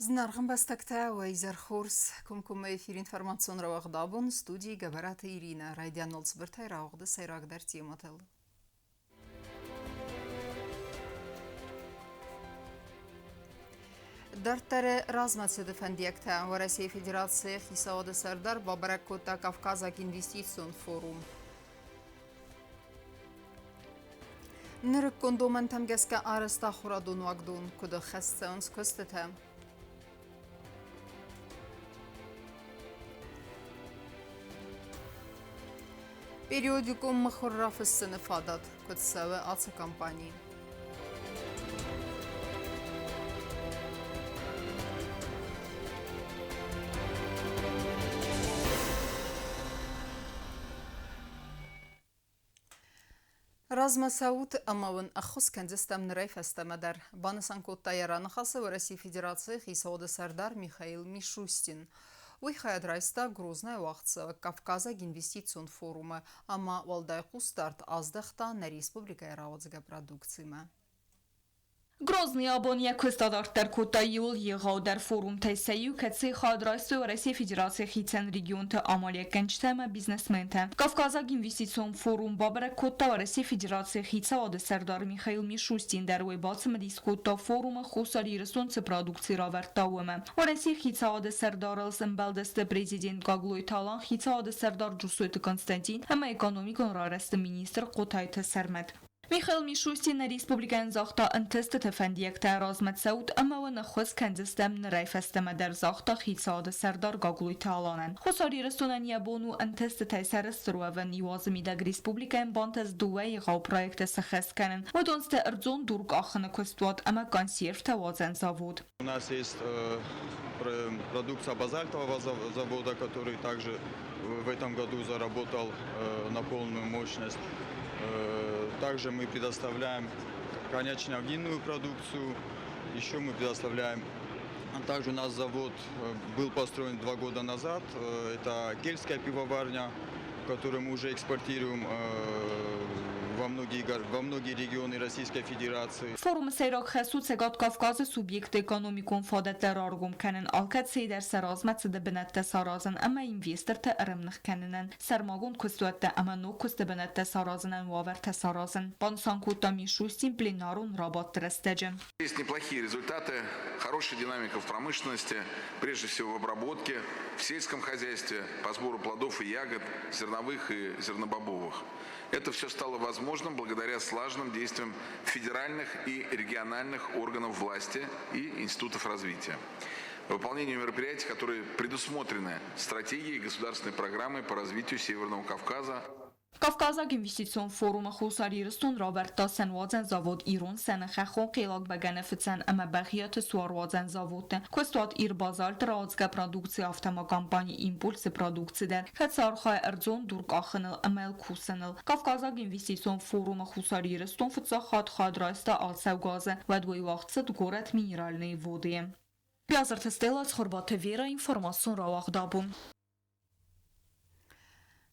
Зынаргъ ӕмбӕстӕгтӕ, уӕ изӕр хорз! Комкоммӕ эфир информацион рауагъд абон студийы Гӕбӕраты Иринӕ райдианыл цыбыртӕй рауагъды сӕйрагдӕр темӕтыл. Дарддӕры размӕцыды фӕндиӕгтӕ Уӕрӕсейы Федерацийы Хицауады Сӕрдар бабӕрӕг кодта Кавказаг инвестицион форум. Нырыккон домӕнтӕм гӕсгӕ арӕзт ахуырадон уагдон куыд ӕххӕст цӕуынц куыстытӕ. Периодикон мыхуыр рафыссыны фадат куыд цӕуы ацы компанийы. Размӕ цӕут ӕмӕ уын ӕххуыс кӕндзыстӕм нырӕй фӕстӕмӕ дӕр, банысан кодта йӕ раныхасы Уӕрӕсейы Федерацийы Хицауады Сӕрдар Михаил Мишустин. Уый хайад райста Грознайы уагъдцӕуӕг Кавказаг инвестицион форумы ӕмӕ уӕлдай хъусдард аздӕхта нӕ республикӕйы рауадзгӕ продукцимӕ. Грозный абон йӕ куыст адарддӕр кодта иууыл егъаудӕр форумтӕй сӕ иу, кӕцыйы хайад райстой Уӕрӕсейы Федерацийы хицӕн регионты амалиуӕггӕнджытӕ ӕмӕ бизнесментӕ. Кавказаг инвестицион форум бабӕрӕг кодта Уӕрӕсейы Федерацийы Хицауады Сӕрдар Михаил Мишустин дӕр. Уый бацымыдис кодта форумы Хуссар Ирыстон цы продукци равӕрдта, уымӕ. Уӕрӕсейы Хицауады Сӕрдарыл сӕмбӕлдысты президент Гаглойты Алан, Хицауады Сӕрдар Джусойты Константин ӕмӕ экономикон райрӕзты министр Хъотайты Сӕрмӕт. Михаил Мишустин нӕ республикӕйӕн загъта ӕнтыстыты фӕндиӕгтӕ размӕ цӕут ӕмӕ уын ӕххуыс кӕндзыстӕм нырӕй фӕстӕмӕ дӕр, загъта хицауады сӕрдар Гаглойты Аланӕн. Хуссар Ирыстонӕн йӕ бон у ӕнтыстытӕй сӕрыстыр уӕвын, иуазы мидӕг республикӕйӕн бантыст дыууӕ егъау проекты сӕххӕст кӕнын. Уыдон сты ӕрдзон дур къахыны куыстуат ӕмӕ консервтӕ уадзӕн завод. У нас есть продукция базальтового завода, который также в этом году заработал на полную мощность. Также мы предоставляем коньячно-винную продукцию. Еще мы предоставляем также у нас завод был построен 2 года назад. Это кельтская пивоварня, которую мы уже экспортируем во многие регионы Российской Федерации. Форумы сӕйраг хӕс у Цӕгат Кавказы субъектты экономикон фадӕттӕ раргом кӕнын, алкӕцыйы дӕр сӕ размӕцыды бынӕттӕ саразын ӕмӕ инвестортӕ ӕрӕмных кӕнынӕн, сӕрмагонд куыстуӕттӕ ӕмӕ ног куысты бынӕттӕ саразынӕн уавӕртӕ саразын, банысан кодта Мишустин пленарон рабадты рӕстӕджы. Есть неплохие результаты, хорошая динамика в промышленности, прежде всего в обработке, в сельском хозяйстве, по сбору плодов и ягод, зерновых и зернобобовых. Это все стало возможным благодаря слаженным действиям федеральных и региональных органов власти и институтов развития. Выполнению мероприятий, которые предусмотрены стратегией и государственной программой по развитию Северного Кавказа. Кавказаг инвестицион форумы Хуссар Ирыстон равӕрдта сӕнуадзӕн завод Ирон сӕны хӕххон хъелаг бӕгӕныфыцӕн ӕмӕ Бӕгъиаты суаруадзӕн заводты, куыстуат Ирбазальт рауадзгӕ продукци, афтӕ ма компани Импульс-ы продукци дӕр, кӕцы архайы ӕрдзон дур къахыныл ӕмӕ йыл кусыныл. Кавказаг инвестицион форумы Хуссар Ирыстон фыццаг хатт хайад райста ацӕугӕ азы, уӕд уый уагъд цыд горӕт Минеральные Воды-йы. Биазырты Стелла, Цхуырбаты Вера, информацион рауагъд абон.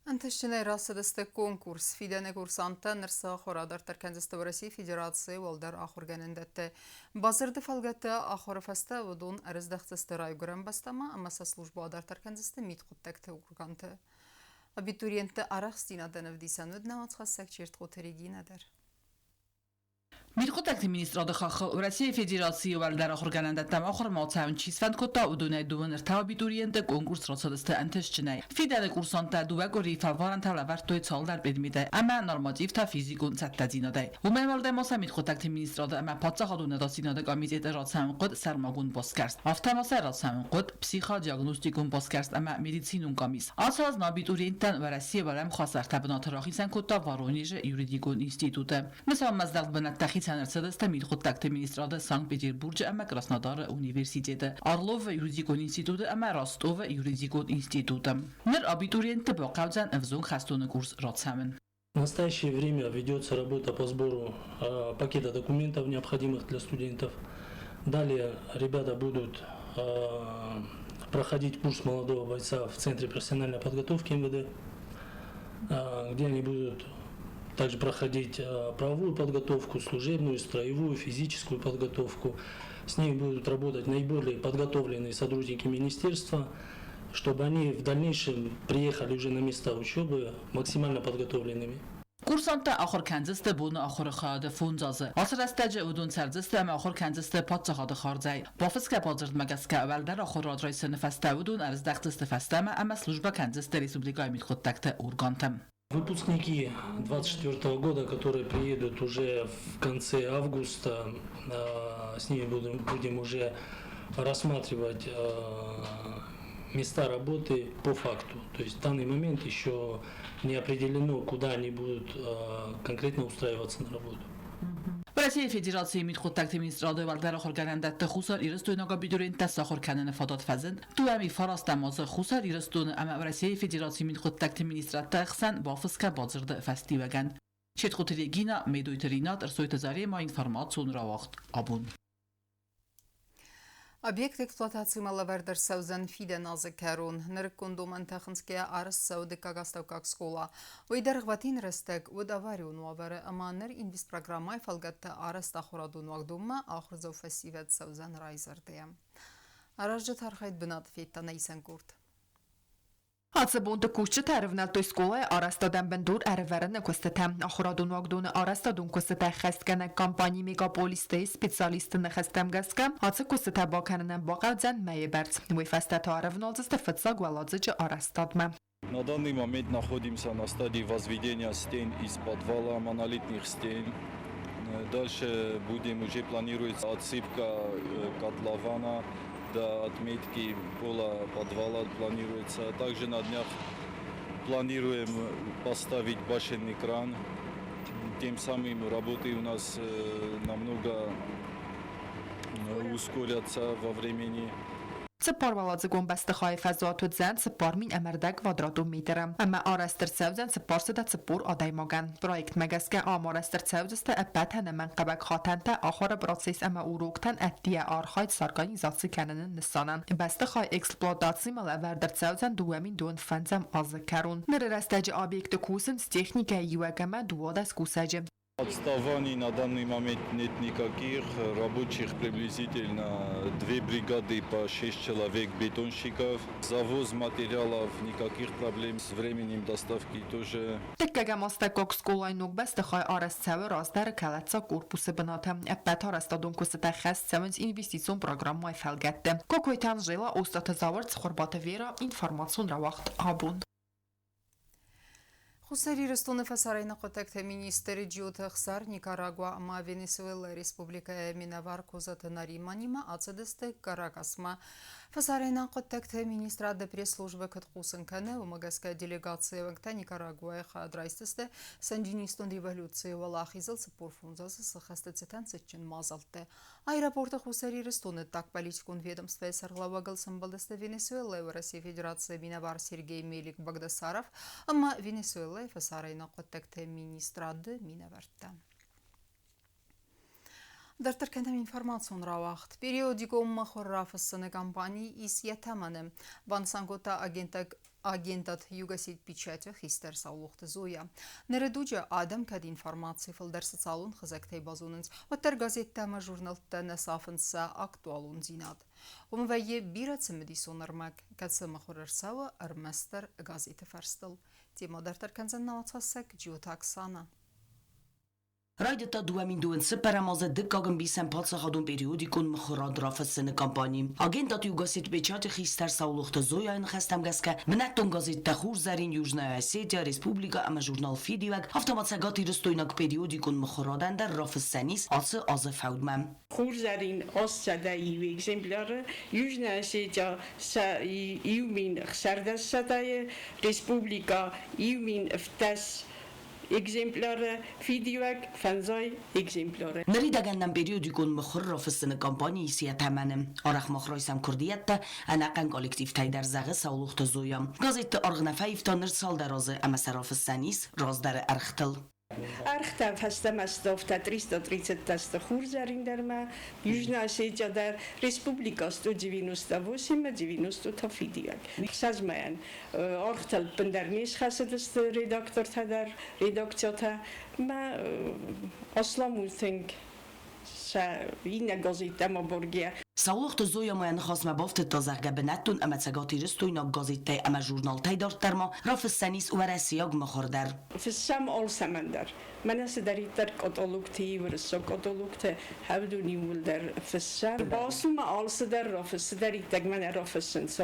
Ӕнтыстджынӕй рацыдысты конкурс. Фидӕны курсанттӕ ныр сӕ ахуыр адарддӕр кӕндзысты Уӕрӕсейы Федерацийы уӕлдӕр ахуыргӕнӕндӕтты. Бадзырды фӕлгӕтты ахуыры фӕстӕ уыдон ӕрыздӕхдзысты райгуырӕн бӕстӕмӕ ӕмӕ сӕ службӕ адарддӕр кӕндзысты мидхъуыддӕгты органты. Абитуриентты арӕхстдзинадӕн ӕвдисӕн уыд нӕ уацхӕссӕг Чертхъоты Регинӕ дӕр. Мидхъуыддӕгты министрады хаххыл Уӕрӕсейы Федерацийы уӕлдӕр ахуыргӕнӕндӕттӕм ахуырмӕ цӕуын чи сфӕнд кодта, уыдонӕй дыууын ӕртӕ абитуриенты конкурс рацыдысты ӕнтыстджынӕй. Фидӕны курсанттӕ дыууӕ къуырийы фӕлварӕнтӕ лӕвӕрдтой цалдӕр предметӕй ӕмӕ нормативтӕ физикон цӕттӕдзинадӕй. Уымӕй уӕлдай ма сӕ мидхъуыддӕгты министрады ӕмӕ паддзахадон ӕдасдзинады комитеты рацӕуын хъуыд сӕрмагонд басгӕрст. Афтӕ ма сӕ рацӕуын хъуыд психодиагностикон басгӕрст ӕмӕ медицинон къамис. Ацы аз нӕ абитуриенттӕн Уӕрӕсейы уӕлӕмхас ӕртӕ бынаты рахицӕн кодта Воронежы юридикон институты. Мысанмӕздӕхт бынӕттӕ хицӕн ӕрцыдысты мидхъуыддӕгты министрады Санкт-Петербурджы ӕмӕ Краснодары университеты, Орловы юридикон институты ӕмӕ Ростовы юридикон институты. Ныр абитуриентты бахъӕудзӕн ӕвзонг хӕстоны курс рацӕуын. В настоящее время ведется работа по сбору пакета документов, необходимых для студентов. Далее ребята будут проходить курс молодого бойца в Центре профессиональной подготовки МВД, где они будут также проходить правовую подготовку, служебную, строевую, физическую подготовку. С ними будут работать наиболее подготовленные сотрудники министерства, чтобы они в дальнейшем приехали уже на места учебы максимально подготовленными. Курсанттӕ ахуыр кӕндзысты боны ахуыры хайады фондз азы. Ацы рӕстӕджы уыдон цӕрдзысты ӕмӕ ахуыр кӕндзысты паддзахады хардзӕй. Бафысгӕ бадзырдмӕ гӕсгӕ уӕлдӕр ахуырад райсыны фӕстӕ уыдон ӕрыздӕхдзысты фӕстӕмӕ ӕмӕ службӕ кӕндзысты республикӕйы мидхъуыддӕгты органтӕм. Выпускники 2024 года, которые приедут уже в конце августа, с ними будем уже рассматривать места работы по факту. То есть в данный момент еще не определено, куда они будут конкретно устраиваться на работу. Уӕрӕсейы Федерацийы мидхъуыддӕгты министрады уӕлдӕр ахуыргӕнӕндӕтты хуссарирыстойнаг абитуриенттӕ сахуыр кӕныны фадат фӕзынд. Дыууӕ фарастӕм азы Хуссар Ирыстоны ӕмӕ Уӕрӕсейы Федерацийы мидхъуыддӕгты министрадты ӕхсӕн бафысгӕ бадзырды фӕстиуӕгӕн. Четхъуты Регина, Медойты Ринат, Ӕрсойты Зарема, информацион рауагъд абон. Объект эксплуатацимӕ лӕвӕрд ӕрцӕудзӕн фидӕн азы кӕрон. Нырыккон домӕнтӕ хынцгӕйӕ арӕзт цӕуы дыккаг астӕуккаг скъола. Уый дӕргъвӕтин рӕстӕг уыд аварион уавӕры ӕмӕ ныр инвестпрограммӕйы фӕлгӕтты арӕзт ахуырадон уагдонмӕ ахуырдзау фӕсивӕд цӕудзӕн райзӕрдӕйӕ. Аразджыты архайд бынаты федта нӕ исӕн къорд. Ацы бонты кусджытӕ ӕрывнӕлдтой скъолайы арӕзтадӕн бындур ӕрӕвӕрыны куыстытӕ. Ахуырадон уагдоны арӕзтадон куыстытӕ ӕххӕстгӕнӕг компани «Мегаполис»-ты специалистты ныхӕстӕм гӕсгӕ, ацы куыстытӕ бакӕнынӕн бахъӕудзӕн мӕйы бӕрц. Уый фӕстӕ та ӕрӕвналдзысты фыццаг уӕладзыджы арӕзтадмӕ. На данный момент находимся на стадии возведения стен из подвала, монолитных стен. Дальше будем уже планируется отсыпка котлована до отметки пола подвала планируется. Также на днях планируем поставить башенный кран. Тем самым работы у нас намного ускорятся во времени. Цыппаруӕладзыгон бӕстыхайы фӕзуат уыдзӕн 4000 ӕмӕ рдӕг квадратон метры ӕмӕ арӕзт ӕрцӕудзӕн 440 адӕймагӕн. Проектмӕ гӕсгӕ ам арӕзт ӕрцӕудзысты ӕппӕт ӕнӕмӕнгхъӕуӕг хатӕнтӕ ахуыры процесс ӕмӕ уроктӕн ӕддейӕ архайд сорганизаци кӕныны нысанӕн. Бӕстыхай эксплуатацимӕ лӕвӕрд ӕрцӕудзӕн 2025 азы кӕрон. Ныры рӕстӕджы объекты кусынц техникӕйы иуӕг ӕмӕ 12 кусӕджы. Отставаний на данный момент нет никаких. Рабочих приблизительно две бригады по 6 человек бетонщиков. Завоз материалов никаких проблем с временем доставки тоже. Дыккӕгӕм астӕуккаг скъолайы ног бӕстыхай арӕзт цӕуы раздӕры кӕлӕддзаг корпусы бынаты. Ӕппӕт арӕзтадон куыстытӕ хӕст цӕуынц инвестицион программӕйы фӕлгӕтты. Кокойты Анжела, Остъаты Зауыр, Цхуырбаты Вера, информацион рауагъд абон. Хуссар Ирыстоны фӕсарӕйнаг хъуыддӕгты министр Джиоты Ӕхсар Никарагуа ӕмӕ Венесуэлӕйы республикӕйы минӕвар Козаты Нариманимӕ ацыдысты Каракасмӕ. Фӕсарӕйнаг хъуыддӕгты министрады пресс-службӕ куыд хъусын кӕны, уымӕ гӕсгӕ делегацийы уӕнгтӕ Никарагуайы хайад райсдзысты Сандинистон революцийы уӕлахизыл 45 азы сыхӕсты цытӕн цытджын мадзӕлтты. Аэропорты Хуссар Ирыстоны ӕддагполитикон ведомствӕйы сӕргълӕууӕгыл сӕмбӕлдысты Венесуэлӕйы Уӕрӕсейы Федерацийы минӕвар Сергей Мелик Багдасаров ӕмӕ Венесуэлӕйы фӕсарӕйнаг хъуыддӕгты министрады минӕвӕрттӕ. Дарддӕр кӕнӕм информацион рауагъд. Периодикон мыхуыр рафыссыны кампани ис йӕ тӕмӕны. Банысан кодта агентаг агентад Югосетпечать-ы хистӕр Саулохты Зоя. Ныры дуджы адӕм кӕд информаци фылдӕр социалон хызӕгтӕй базонынц, уӕддӕр газеттӕ ӕмӕ журнӕлттӕ нӕ сафынц сӕ актуалондзинад. Уым вӕййы бирӕ цымыдисон ӕрмӕг, кӕцы мыхуыр ӕрцӕуы ӕрмӕстдӕр газеты фӕрстыл. Темӕ дарддӕр кӕндзӕн нӕ уацхӕссӕг Джиоты Оксана. Райдыдта 2024 азы дыккаг ӕмбисӕн паддзахадон периодикон мыхуырад рафыссыны кампани. Агентад Югосетпечать-ы хистӕр Саулохты Зояйы ныхӕстӕм гӕсгӕ, бынӕттон газеттӕ Хурзӕрин, Южная Осетия, Республика ӕмӕ журнал Фидиуӕг, афтӕ ма цӕгатирыстойнаг периодикон мыхуырадӕн дӕр рафыссӕн ис ацы азы фӕудмӕ. Хурзӕрин 801 экземпляры, Южная Осетия 1600-ы, Республика 1017 экземпляры, Фидиуӕг фӕндзай экземпляры. Ныридӕгӕн нӕм периодикон мыхуыр рафыссыны кампани ис йӕ тӕмӕны. Арӕх мах райсӕм куырдиӕттӕ, ӕнӕхъӕн коллективтӕй дӕр, зӕгъы Саулохты Зоя. Газетты аргъ нӕ фӕивта ныр цалдӕр азы ӕмӕ сӕ рафыссӕн ис раздӕры ӕргътыл. Ӕргътӕ фӕстӕмӕ сдавта 330 Хурзӕрин дӕр ма, Южная Осетия дӕр, Республика 198 90 та Фидиуӕг. Ӕхсӕз мӕйӕн ӕргътӕ ӕппындӕр не схӕцыдысты редактортӕ дӕр, редакцитӕ ма аслам у тынг сӕ иннӕ газеттӕм абаргӕйӕ. Саулохты Зоя ма йӕ ныхасмӕ бафтыдта, зӕгъгӕ, бынӕттон ӕмӕ цӕгатирыстойнаг газеттӕй ӕмӕ журналтӕй дарддӕр ма рафыссӕн ис уӕрӕсейаг мыхуыр дӕр. Фыссӕм алцӕмӕн дӕр. Мӕнӕ цыдӕриддӕр каталогты, уырыссаг каталогты, уыдон иууылдӕр фыссӕм. Бацу ма алцыдӕр рафысс, цыдӕриддӕр мӕнӕ рафыссынц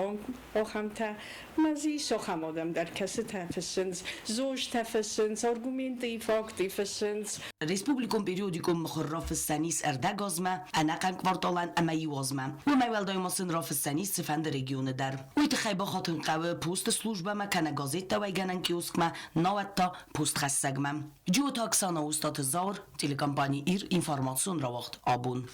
ахӕмтӕ. Ма дзы ис ахӕм адӕм дӕр, кӕцытӕ фыссынц, ЗОЖ-тӕ фыссынц, аргументы и факты фыссынц. Республикон периодикон мыхуыр рафыссӕн ис ӕрдӕг азмӕ, ӕнӕхъӕн кварталӕн ӕмӕ иу азмӕ. Уымӕй уӕлдай ма сын рафыссӕн ис цыфӕнды регионы дӕр. Уый тыххӕй бахатын хъӕуы посты службӕмӕ кӕнӕ газеттӕ уӕйгӕнӕн киоскмӕ, науӕд та постхӕссӕгмӕ. Джиоты Оксана, Остъаты Зауыр, телекомпани Ир, информацион рауагъд Абон.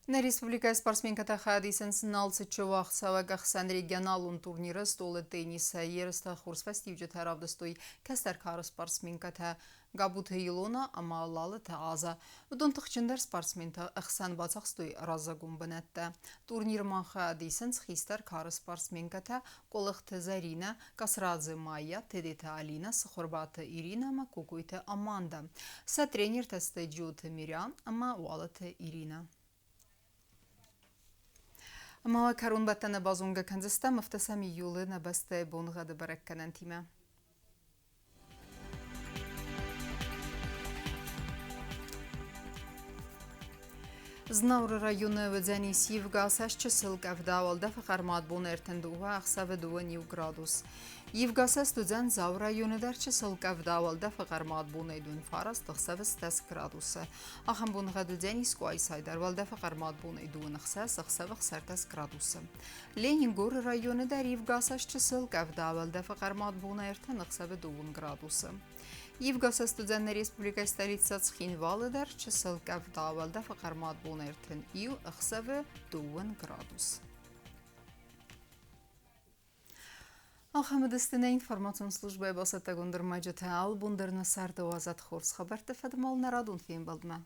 Нӕ республикӕйы спортсменкӕтӕ хайад исынц Налцыччы уагъдцӕуӕг ӕхсӕнрегионалон турниры стъолы теннисӕй. Ерыстӕ хорз фӕстиуджытӕ равдыстой кӕстӕр кары спортсменкӕтӕ Габуты Илона ӕмӕ Лалыты Аза. Уыдон тыхджындӕр спортсментӕ ӕхсӕн бацахстой раззагон бынӕттӕ. Турнирмӕ хайад исынц хистӕр кары спортсменкӕтӕ Къуылыхты Зӕринӕ, Касрадзе Майя, Тедеты Алинӕ, Цыхуырбаты Иринӕ ӕмӕ Кокойты Аманда. Сӕ тренертӕ сты Джиоты Мириан ӕмӕ Уалыты Иринӕ. Ӕмӕ кӕронбӕттӕны базонгӕ кӕндзыстӕм ӕфтӕсӕм июлы нӕ бӕстӕйы боныгъӕды бӕрӕггӕнӕнтимӕ. Знауыры районы уыдзӕнис ивгӕ цӕстчысыл къӕвда, уӕлдӕфы хъӕрмад бон 32, ӕхсӕвы 2 градус. Ивгӕ цӕст уыдзӕн Дзауы районы дӕр чысыл къӕвда, уӕлдӕфы хъӕрмад бонӕй 29, ӕхсӕвы 10 градусы. Ахӕм боныгъӕд уыдзӕнис Къуайсайы дӕр, уӕлдӕфы хъӕрмад бонӕй 26, ӕхсӕвы 6 градусы. Ленингоры районы дӕр ивгӕ цӕст чысыл къӕвда, уӕлдӕфы хъӕрмад бонӕй 30, ӕхсӕвы 2 градусы. Ивгӕ цӕст уыдзӕн нӕ республикӕйы столицӕ Цхинвалы дӕр чысыл къӕвда, уӕлдӕфы хъӕрмад бон 31, ӕхсӕвы 2 градус. Ахӕм уыдысты нӕ информацион службӕйы бацӕттӕгонд ӕрмӕджытӕ. Алыбон дӕр нӕ царды уадзӕд хорз хабӕртты фӕдыл нӕ радон фембӕлдмӕ.